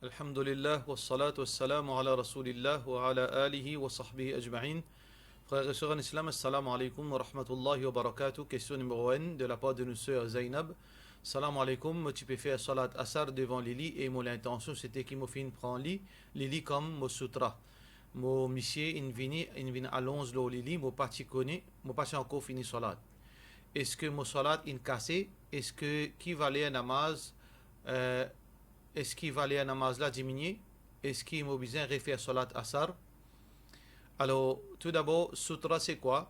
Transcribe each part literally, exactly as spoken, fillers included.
Alhamdulillah, wassalatu wassalamu ala Rasoulillah wa ala alihi wa sahbihi ajmain. Frer e ser an Islam, assalamu alaikum wa rahmatullahi wa barakatuh. Kestion nimero enn, de lapar de nou ser Zainab. Salam alaikum, mo ti pe fer salat Asar devan lili e mo lintansion sete ki mo finn pran li, lili kom mo soutra. Mo misie inn vini, inn vinn alonz lor lili, mo pa ti kone, mo pa ti ankor fini salat. Eski mo salat inn kase? Eski ki valer namaz, eh, eski valer namaz la diminie? Eski mo bizin refer salat Asar? Alor, toudabor, soutra se kwa?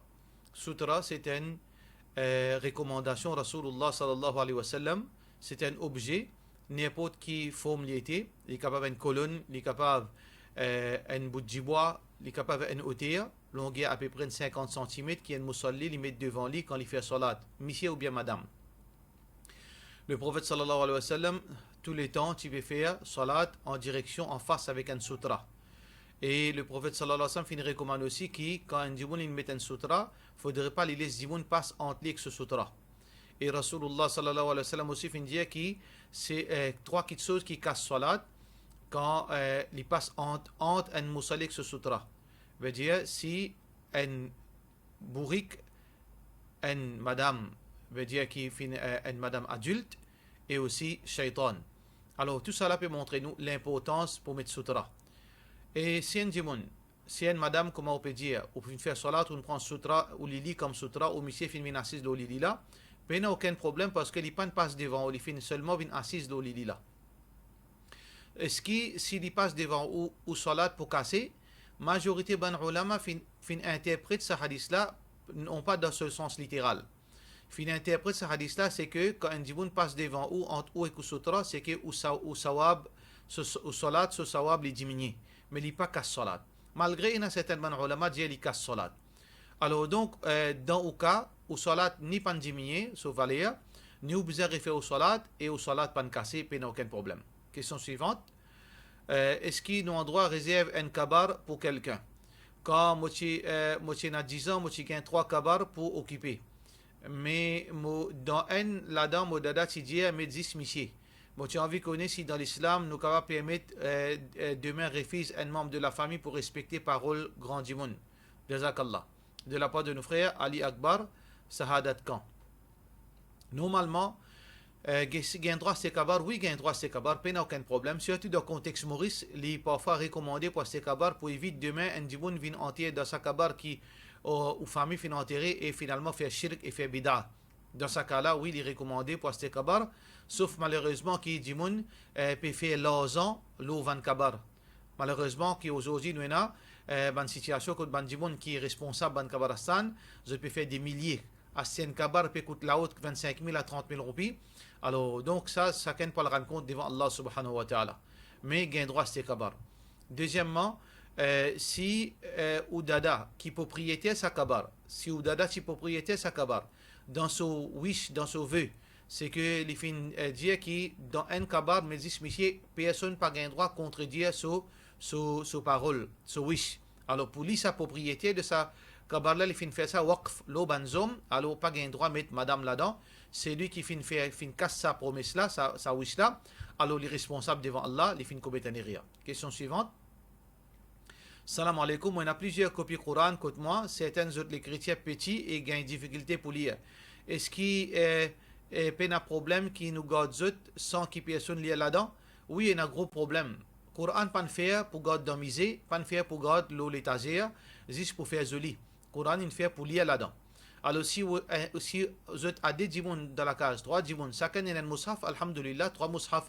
Soutra se enn, eh, rekomandasion Rasoulillah sallallahu alayhi wa sallam. Se enn obze, ninport ki form li ete, li kapav enn kolonn, li kapav, eh, enn bout dibwa, li kapav enn oter, longer apepre enn sinkant santimet, ki enn mousalli li met devan li kan li fer salat, misie oubien madam. Leprofet sallallahu alayhi wa sallam, touletan, ti pe fer salat an direksion, anfas avek enn soutra. E Leprofet sallallahu alayhi wa sallam finn rekomann osi ki kan enn dimoun li met enn soutra, fodre pa li les dimoun pas ant li ek so soutra. E Rasoulillah sallallahu alayhi wa sallam osi finn dir ki se, eh, trwa kitsoz ki kas salat, kan, eh, li pas ant, ant enn mousalli ek so soutra. Vedir, si enn bourik, enn madam, vedir ki finn, eh, enn madam adilt, e osi shaytan. Alor, tousala pe montre nou linportans pou met soutra. E si enn dimoun, si enn madam, kouma ou pe dir, ou finn fer salat, ou pran soutra, ou lili kom soutra, ou misie finn vinn asiz lor lili la, pena okenn problem, parski li pa'nn pas devan ou, li finn selman vinn asiz lor lili la. Eski si li pas devan ou, ou salat pou kase? Mazorite bann oulama finn, finn interpret sa hadis la, non pa dan so sans literal. Finn interpret sa hadis la, se ke kan enn dimoun pas devan ou, ant ou ek ou soutra, se ke ou sa-, ou sawab, so, so, ou salat, so sawab li diminie. Me li pa kas salat. Malgre ena serten bann oulama dir li kas salat. Alor donk, eh, dan ou ka, ou salat ni pa'nn diminie so valer, ni ou bizin refer ou salat, e ou salat pa'nn kase, pena okenn problem. Kestion swivant, eh, eski nou andrwa rezerv enn kabar pou kelkenn? Kan mo ti, eh, mo ti ena diz an, mo ti gagn trwa kabar pou okipe. Me mo, dan enn ladan, mo dada ti dir met zis misie. Mo ti anvi kone si dan Lislam nou kapav permet, eh, eh, demin refiz enn manb de lafami pou respekte parol gran dimoun. Jazakallah. De lapar de nou frer Ali Akbar, Sahadat Khan. Normalman, eh, ge-, gagn drwa aste kabar, wi, gagn drwa aste kabar, pena okenn problem. Sirtou dan kontex Moris, li parfwa rekomande pou aste kabar pou evit demin enn dimoun vinn anter dan sa kabar ki, o, ou fami finn antere e finalman fer shirk e fer bida. Dan sa ka la, wi, li rekomande pou aste kabar, sof malerezman ki dimoun, eh, pe fer larzan lor vann kabar. Malerezman ki azordi nou ena, eh, bann sitiasion kot bann dimoun ki responsab bann kabaristan, zot pe fer de milie. Aste enn kabar pe kout laot vinn-sink mil a trant mil roupi. Alor, donk sa, sakenn pou al rann kont devan Allah Subhanahu wa Ta'ala. Me gagn drwa aste kabar. Dezieman, eh, si, eh, ou dada ki propriyeter sa kabar, si ou dada ti propriyeter sa kabar, dan so wish, dan so ve, se ke li finn, eh, dir ki dan enn kabar, met zis misie, personn pa gagn drwa kontredir so, so, so parol, so wish. Alor, pou li, sa propriyeter de sa kabar la, li finn fer sa wakf lor bann zom, alor pa gagn drwa met madam ladan. Selwi ki finn fer, finn kas sa promes la, sa, sa wish la, alor li responsab devan Allah, li finn komet enn erer. Kestion swivant. Salam aleykoum, mo ena plizier kopi Koran kot mwa, sertenn zot lekritir peti e gagn difikilte pou lir. Eski, eh, eh, pena problem ki nou gard zot san ki personn lir ladan? Wi, ena gro problem. Koran pa'nn fer pou gard dan mize, pa'nn fer pou gard lor letazer, zis pou fer zoli. Koran inn fer pou lir ladan. Alor, si ou, eh, si zot a de dimoun dan lakaz, trwa dimoun, sakenn ena enn moushaf, alhamdulillah, trwa moushaf.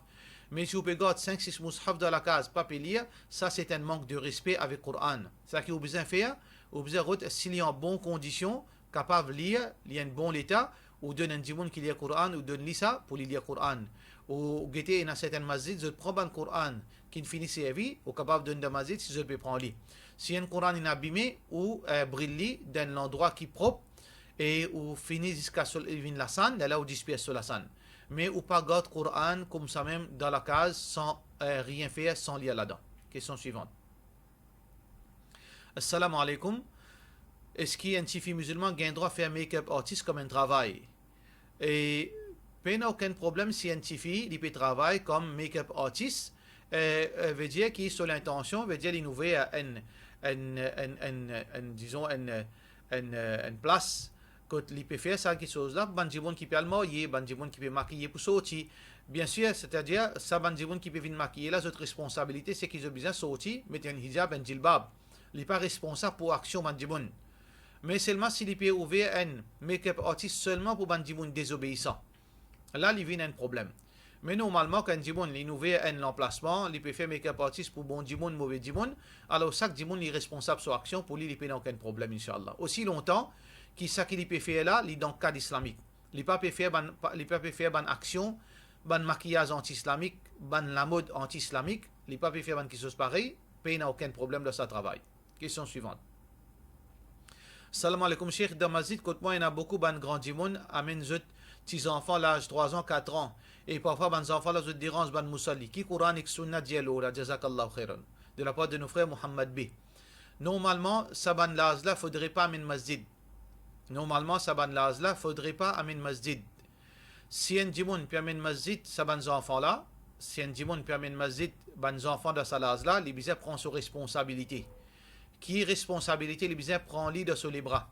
Me si ou pe gard sink, sis moushaf dan lakaz, pa pe lir, sa se enn mank de respe avek Koran. Seki ou bizin fer, ou bizin rod, si li an bon kondision, kapav lir, li an bon leta, ou donn enn dimoun ki lir Koran, ou donn li sa pou li lir Koran. Ou gete ena sertenn masjid, zot pran bann Koran ki'nn fini servi, ou kapav donn dan masjid si zot pe pran li. Si enn Koran inn abime, ou, eh, bril li dan enn landrwa ki prop, e ou fini ziska so li vinn lasann, lerla ou dispers so lasann. Me ou pa gard Koran koumsa mem dan lakaz san, eh, rien fer, san lir ladan. Kestion swivant. Assalamu aleykoum. Eski enn tifi mizilman gagn drwa fer make-up artist kom enn travay? E pena okenn problem si enn tifi, li pe travay kom make-up artist, eh, eh, vedir ki so lintansion, vedir li ouver enn, enn, enn, enn, enn, dizon, enn, enn, enn plas kot li pe fer sa kiksoz la, bann dimoun ki pe al marye, bann dimoun ki pe makiye pou sorti. Biensir, setadir, sa bann dimoun ki pe vinn makiye la, zot responsabilite, se ki zot bizin sorti, met enn hijab, enn jilbab. Li pa responsab pou aksion bann dimoun. Me selman si li pe ouver enn make-up artist selman pou bann dimoun dezobeisan, la li vinn enn problem. Me normalman, kan enn dimoun li ouver enn lanplasman, li pe fer make-up artist pou bon dimoun, move dimoun, alor sak dimoun li responsab so aksion, pou li, li pena okenn problem, inshallah. Osi lontan ki sa ki li pe fer la, li dan kad islamik. Li pa pe fer bann, pa, li pa pe fer bann aksion, bann makiyaz anti-islamik, bann lamod anti-islamik, li pa pe fer bann kiksoz parey, pena okenn problem dan sa travay. Kestion swivan. Salam aleykoum, Sheikh. Dan masjid kot mwa, ena boukou bann gran dimoun amenn zot ti zanfan laz trwa an, kat an, e parfwa bann zanfan la, zot deranz bann mousalli. Ki Koran ek Sounna dir lor la? Jazakallahu khairan. De la par de nou frer Mohammad B. Normalman, sa bann laz la, fodre pa amenn masjid. Normalman, sa bann laz la, fodre pa amenn masjid. Si enn dimoun pe amenn masjid sa bann zanfan la, si enn dimoun pe amenn masjid bann zanfan dan sa laz la, li bizin pran so responsabilite. Ki responsabilite li bizin pran li dan so lebra?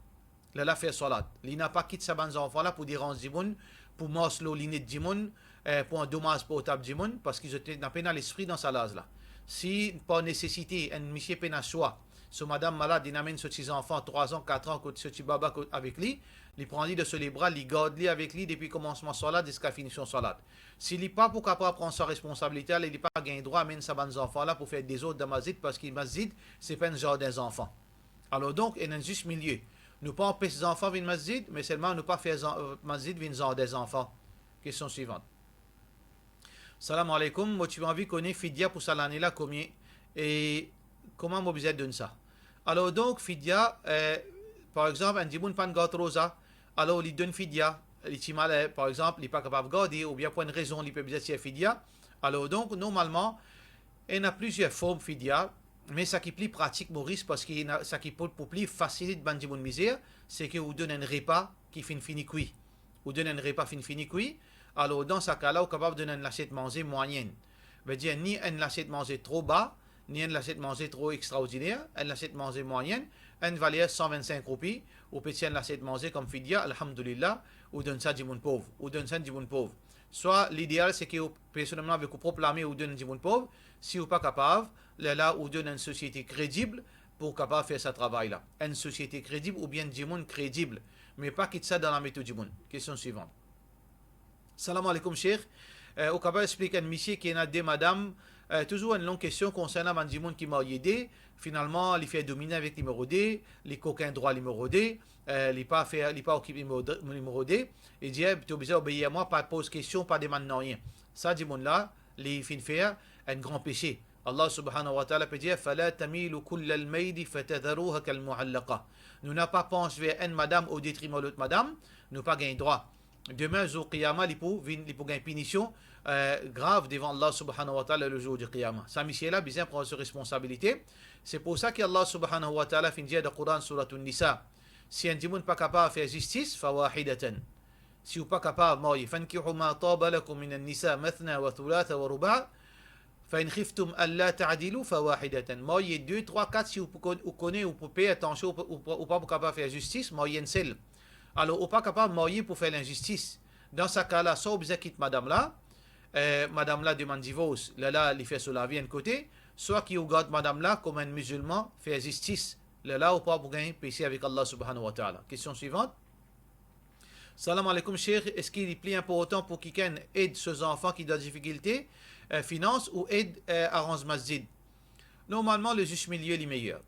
Lerla fer swalat. Li napa kit sa bann zanfan la pou deranz dimoun, pou mars lor linet dimoun, eh, pou andomaz portab dimoun, parski zot ena pena lespri dan sa laz la. Si par nesesite, enn misie pena swa, so madam malad, li amenn so ti zanfan trwa an, kat an, kot so ti baba kot, avek li, li pran li dan so lebra, li gard li avek li depi komansman swalat ziska finision swalat. Si li pa pou kapav pran sa responsabilite la, li pa gagn drwa amenn sa bann zanfan la pou fer dezord dan masjid, parski masjid, se pa enn zardin zanfan. Alor donk, ena enn zis milie. Nou pa anpes zanfan vinn masjid, me selman nou pa fer zan-, masjid vinn zardin zanfan. Kestion swivan. Salam aleykoum, mo ti anvi kone fidya pou sa lane la komie, e kouma mo bizin donn sa? Alor donk, fidya, eh, par exanp, enn dimoun pa'nn gard roza, alor li donn fidya, li ti malin, par exanp, li pa kapav garde, oubien pou enn rezon, li pe bizin tir fidya. Alor donk, normalman, ena plizier form fidya, me sa ki pli pratik Moris, parski ena, sa ki pou, pou pli fasilit bann dimoun mizer, se ke ou donn enn repa ki finn fini kwi. Ou donn enn repa finn fini kwi, alor dan sa ka la, ou kapav donn enn lasiet manze mwayenn. Vedir, ni enn lasiet manze tro ba, ni enn lasiet manze tro extraordiner, enn lasiet manze mwayenn, enn valer san vinn-sink roupi, ou pe tir enn lasiet manze kom fidya, alhamdulillah, ou donn sa dimoun pov, ou donn sa dimoun pov. Swa lideal, se ke ou, personelman, avek ou prop lame, ou donn dimoun pov, si ou pa kapav, lerla ou donn enn sosiete kredib pou kapav fer sa travay la. Enn sosiete kredib oubien dimoun kredib, me pa kit sa dan lame tou dimoun. Kestion swivan. Salam aleykoum, Sheikh. Eh, ou kapav explik enn misie ki ena de madam, eh, touzour enn long kestion konsernan bann dimoun ki marye de, finalman, li fer domine avek nimero de, li kokin drwa nimero de, eh, li pa fer, li pa okip nimero de, nimero de, li dir, "To bizin obeir mwa, pa poz kestion, pa demann nanye." Sa dimoun la, li finn fer enn gran pese. Allah subhanahu wa ta'ala pe dir, "Fala tamilu kullal mayli fatadharuha kal mu'allaqa." Nou napa pans ver enn madam o detriman lot madam, nou pa gagn drwa. Demin, zour Qiyama, li pou vinn, li pou gagn pinision, eh, grav devan Allah subhanahu wa ta'ala, le zour di Qiyama. Sa misie la bizin pran so responsabilite. Se pou sa ki Allah subhanahu wa ta'ala finn dir dan Koran, Suratun Nisa, si enn dimoun pa kapav fer zistis, fawahidatan. Si ou pa kapav marye, fankihu ma taba lakum minan nisa mathna wa thulatha wa ruba, fa in khiftum alla ta'dilu fawahidatan. Marye de, trwa, kat, si ou pou kon-, ou kone, ou pou per, atansion, ou pa, ou pa, ou pa pou kapav fer zistis, marye enn sel. Alor, ou pa kapav marye pou fer linzistis. Dan sa ka la, swa ou bizin kit madam la, eh, madam la demann divors, lerla li fer so lavi enn kote, swa ki ou gard madam la kom enn mizilman, fer zistis. Lerla ou pa pou gagn pese avek Allah subhanahu wa ta'ala. Kestion swivan. Salam aleykoum, Sheikh. Eski li pli inportan pou kikenn ed so zanfan ki dan difikilte, eh, finans, ou ed, eh, aranz masjid? Normalman, le zis milie li meyer.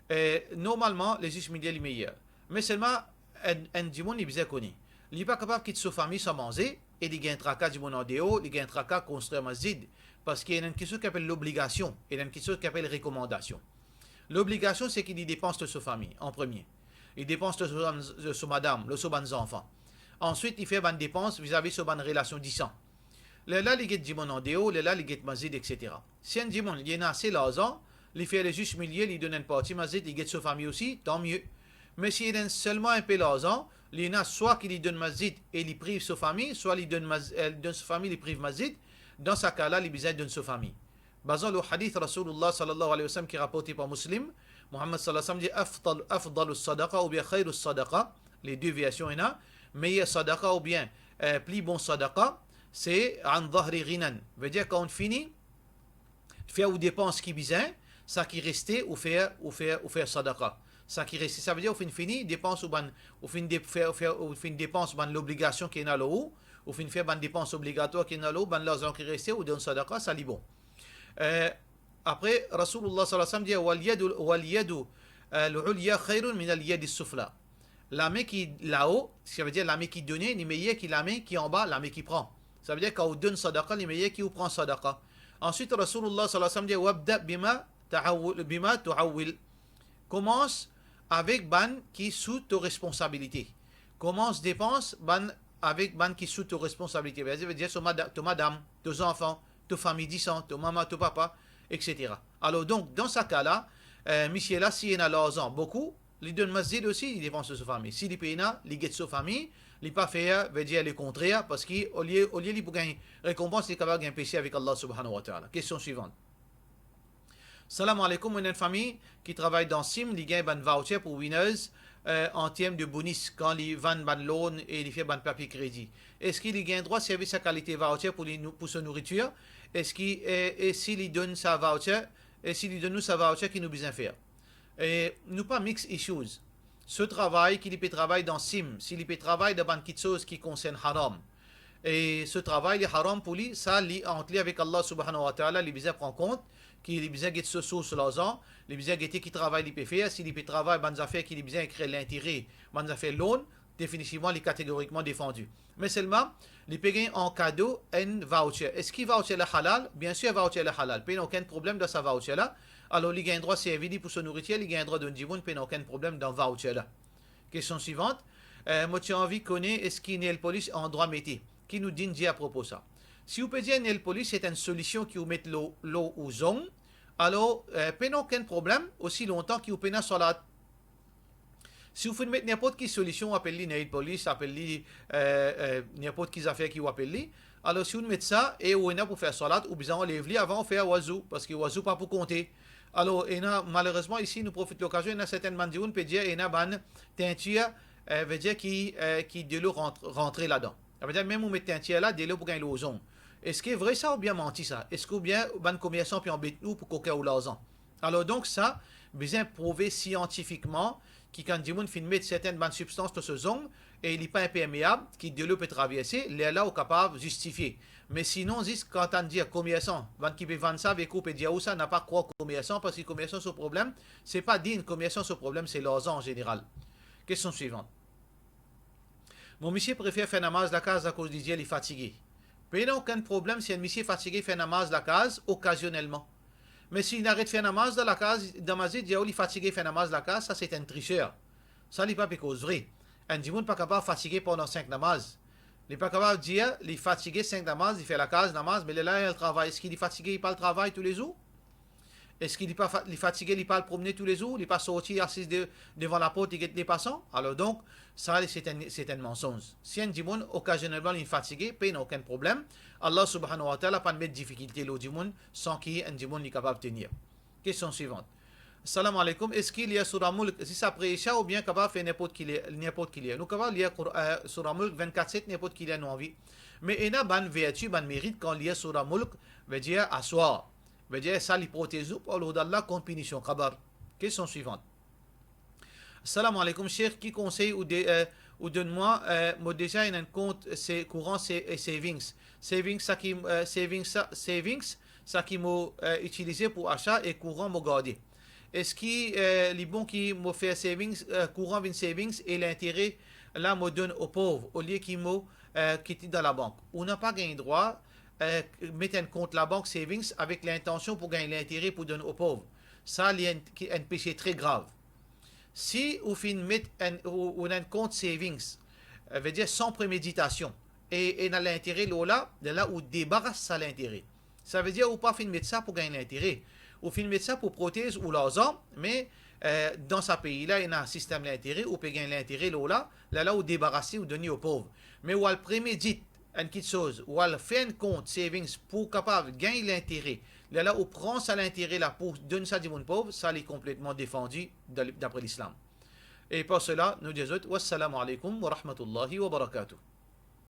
Eh, normalman, le zis milie li meyer. Me selman, enn, enn dimoun li bizin kone. Li pa kapav kit so fami san manze, e li gagn traka dimoun andeor, li gagn traka konstrir masjid, parski ena enn kiksoz ki apel lobligasion, ena enn kiksoz ki apel rekomandasion. Lobligasion, se ki li depans lor so fami, an premie. Li depans lor so, so madam, lor so bann zanfan. Answit, li fer bann depans vizavi so bann relasion disan. Lerla li get dimoun andeor, lerla li get masjid, et cetera. Si enn dimoun, li ena ase larzan, li fer le zis milie, li donn enn parti masjid, li get so fami osi, tanmie. Me si li ena selman inpe larzan, li ena swa ki li donn masjid e li priv so fami, swa li donn mas-, eh, li donn so fami, li priv masjid, dan sa ka la, li bizin donn so fami. Bazan lor hadith Rasoulillah sallallahu alayhi wa sallam ki raporte par Muslim, Muhammad sallallahu alayhi wa sallam dir, afdal, afdalu sadaqa oubien khayru sadaqa, les deux versions ena, meyer sadaqa oubien, eh, pli bon sadaqa, se an zahri ghinan. Vedir kan ou fini fer ou depans ki bizin, sa ki reste ou fer, ou fer, ou fer sadaqa. Sa ki reste, savedir ou finn fini depans ou bann, ou finn de-, fer, fer, ou finn depans bann lobligasion ki ena lor ou, ou finn fer bann depans obligatwar ki ena lor ou, bann larzan ki reste ou donn sadaqa, sa li bon. Eh, apre, Rasoulillah sallallahu alayhi wa sallam dir, wal yadu, wal yadu, eh, al-ulya khayrun min al-yadi sufla. Lame ki lao, savedir lame ki done, li meyer ki lame ki anba, lame ki pran. Savedir kan ou donn sadaqa, li meyer ki ou pran sadaqa. Answit, Rasoulillah sallallahu alayhi wa sallam dir, wabda bima tahawwil, bima tuhawwil. Koumans avek bann ki sou to responsabilite. Koumans depans bann, avek bann ki sou to responsabilite. Vedir, vedir so mada-, to madam, to zanfan, to fami disan, to mama, to papa, et cetera. Alor donk, dan sa ka la, eh, misie la, si ena larzan boukou, li donn masjid osi, li depans so fami. Si li pena, li get so fami, li pa fer, vedir lekontrer, parski olie, olie li pou gagn rekonpans, li kapav gagn pese avek Allah subhanahu wa ta'ala. Kestion swivan. Salam aleykoum, mo ena enn fami ki travay dan sim, li gagn bann voucher pou Winners, eh, an term de bonis, kan li vann bann lorn e li fer bann papie kredi. Eski li gagn drwa servi sa kalite voucher pou li nou-, pou so nouritir? Eski, eh, e si li donn sa voucher, e si li donn nou sa voucher, ki nou bizin fer? E nou pa mix issues. So travay ki li pe travay dan sim, si li pe travay dan bann kitsoz ki konsern haram, e so travay li haram pou li, sa li ant li avek Allah subhanahu wa ta'ala, li bizin pran kont, ki li bizin get so sours larzan, li bizin gete ki travay li pe fer, si li pe travay bann zafer ki li bizin ekrir lintere, bann zafer lorn, definitivman li kategorikman defandi. Me selman, li pe gagn an kado enn voucher. Eski voucher la halal? Biensir voucher la halal, pena okenn problem dan sa voucher la. Alor li gagn drwa servi li pou so nouritir, li gagn drwa donn dimoun, pena okenn problem dan voucher la. Kestion swivan, eh, mo ti anvi kone eski nail polish an drwa mete. Ki nou dinn dir apropo sa? Si ou pe dir nail polish se enn solision ki ou met lor, lor ou zong, alor, eh, pena okenn problem, osi lontan ki ou pena swalat. Si ou finn met ninport ki solision, ou apel li nail polish, apel li, eh, eh, ninport ki zafer ki ou apel li, alor si ou met sa e ou ena pou fer swalat, ou bizin anlev li avan ou fer wazou, parski wazou pa pou konte. Alor, ena, malerezman, isi, nou profit lokazion, ena sertin bann dimoun pe dir, ena bann teintir, eh, vedir ki, eh, ki delo rant-, rantre ladan. Savedir, mem ou met teintir la, delo pou gagn lor zong. Eski vre sa oubien manti sa? Eski oubien bann komersan pe anbet nou pou kokin ou larzan? Alor donk sa bizin prouve siantifikman ki kan dimoun finn met sertin bann sibstans lor so zong e li pa inpermeab, ki delo pe traverse, lerla ou kapav zistifie. Me sinon, zis kan tann dir komersan, bann ki pe vann sa avek ou pe dir ou sa, napa krwar komersan, parski komersan so problem, se pa dinn, komersan so problem, se larzan an zeneral. Kestion swivan. Mo misie prefer fer namaz lakaz akoz li dir li fatige. Pena okenn problem si enn misie fatige fer namaz lakaz okazionelman. Me si li aret fer namaz dan lakaz, dan masjid, dir ou li fatige fer namaz lakaz, sa se enn triser. Sa li pa pe koz vre. Enn dimoun pa kapav fatige pandan sink namaz. Li pa kapav dir li fatige sink namaz, li fer lakaz namaz, me lerla li al travay. Eski li fatige, li pa al travay toulezour? Eski li pa fa-, li fatige, li pa al promne toulezour, li pa sorti asiz de-, devan laport, li get lepasan? Alor donk, sa se enn, se enn mansonz. Si enn dimoun okazionelman li fatige, pena okenn problem. Allah subhanahu wa ta'ala pa met difikilte lor dimoun san ki enn dimoun li kapav tenir. Kestion swivan. Salam aleykoum, eski lir Soura Mulk zis apre Isha oubien kapav fer ninport ki ler, ninport ki ler? Nou kapav lir Kour-, eh, Soura Mulk vennkat set ninport ki ler nou anvi. Me ena bann verti, bann merit kan lir Soura Mulk, vedir aswar. Vedir sa li protez ou par lord Allah kont pinision kabar. Kestion swivan. Salam aleykoum, Sheikh, ki konsey ou de-, eh, ou donn mwa, eh, mo deza ena enn kont se-, kouran se-, eh, savings. Savings sa ki, eh, savings sa, savings sa ki mo, eh, itilize pou asa e kouran mo garde. Eski, eh, li bon ki mo fer savings, eh, kouran vinn savings e lintere la mo donn o pov, olie ki mo, eh, kit li dan labank? Ou napa gagn drwa, eh, met enn kont labank savings avek lintansion pou gagn lintere pou donn o pov. Sa li enn, ki enn pese tre grav. Si ou finn met enn, ou, ou ena enn kont savings, eh, vedir san premeditasion, e, e ena lintere lor la, lerla ou debaras sa lintere. Savedir ou pa finn met sa pou gagn lintere. Ou finn met sa pou protez ou larzan, me, eh, dan sa pei la, ena sistem lintere, ou pe gagn lintere lor la, lerla ou debaras li, ou donn li o pov. Me ou al premedit, enn kitsoz, ou al fer enn kont savings pou kapav gagn lintere, lerla ou pran sa lintere la pou donn sa dimoun pov, sa li konpletman defandi da-, dapre Lislam. E par sela, nou dir zot, wassalamu alaikum wa rahmatullahi wa barakatuh.